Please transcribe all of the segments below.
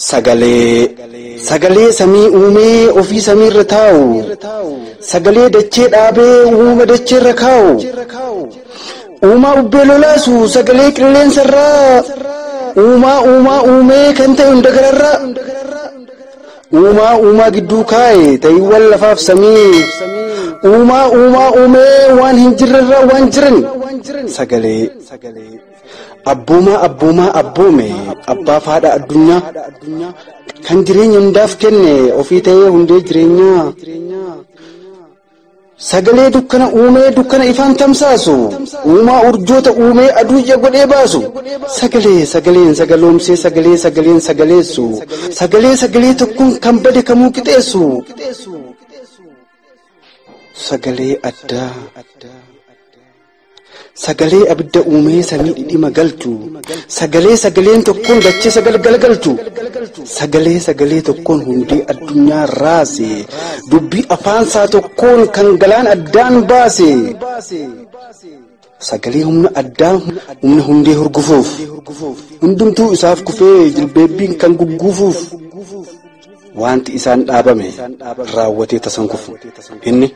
Sagalee sagalee samii uumee ofii samiirra taa'u, sagalee dachee dhaabee uumama dacheerra kaa'u, uumaa bubbee lolaasu sagalee qilleensarraa, uumaa uumaa uumee kan ta'e hunda gararraa, uumaa uumaa gidduu kaa'e ta'iiwwan lafaaf samii, uumaa uumaa uumee waan hin jirrerraa waan jiran sagalee. Abboomaa abboomaa abboome abbaaf haadha addunyaa kan jireenya hundaaf kenne ofii ta'ee hundee jireenyaa. Sagalee dukkana uumee dukkana ifaan tamsaasu, uumaa urjoota uumee aduu ija godhee baasu, sagalee sagaleen sagaloomsee sagalee sagaleen sagaleessu, sagalee sagalee tokkoon kan bade kamuu qixeessu, sagalee addaa. Sagalee abidda uumee samii dhidhima galchu, sagalee sagaleen tokkoon dachee sagal galagalchu, sagalee sagalee tokkoon hundee addunyaa raase, dubbii afaansaa tokkoon kan galaan addaan baase, sagalee humna addaa humna hundee hurgufuuf, hundumtuu isaaf kufee jilbeebbiin kan gugguufuuf, wanti isaan dhaabame raawwatee tasan kufu. Inni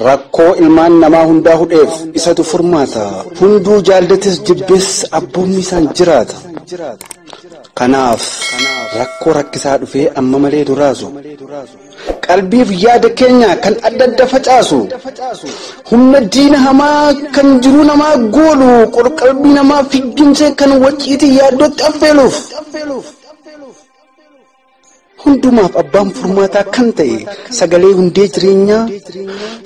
rakkoo ilmaan namaa hundaa hudheef isatu furmaata. Hunduu jaallates jibbees abboommi isaan jiraata. Kanaaf rakkoo rakkisaa dhufee amma malee duraasu, qalbiif yaada keenya kan adda adda facaasu, humna diina hamaa kan jiruu namaa goolu, qorqalbii namaa figgimsee kan waciitii yaaddootti affeeluuf, hundumaaf abbaan furmaataa kan ta'e sagalee hundee jireenyaa,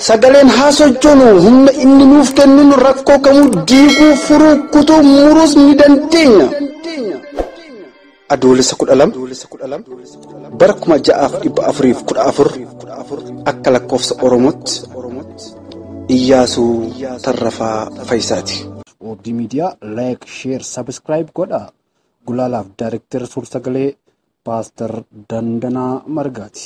sagaleen haa sochoonu, humna inni nuuf kennuun rakkoo kamuu diiguu, furuu, kutuu, muruus ni dandeenya. Adoolessa 12 bara 6414 akka lakkoofsa Oromootti Iyyaasuu Tarrafaa Faayisaati. Oobdii Miidiyaa like, share, subscribe godha. Gulaalaaf Daayireektar Suur-Sagalee Paaster Dandanaa Margaati.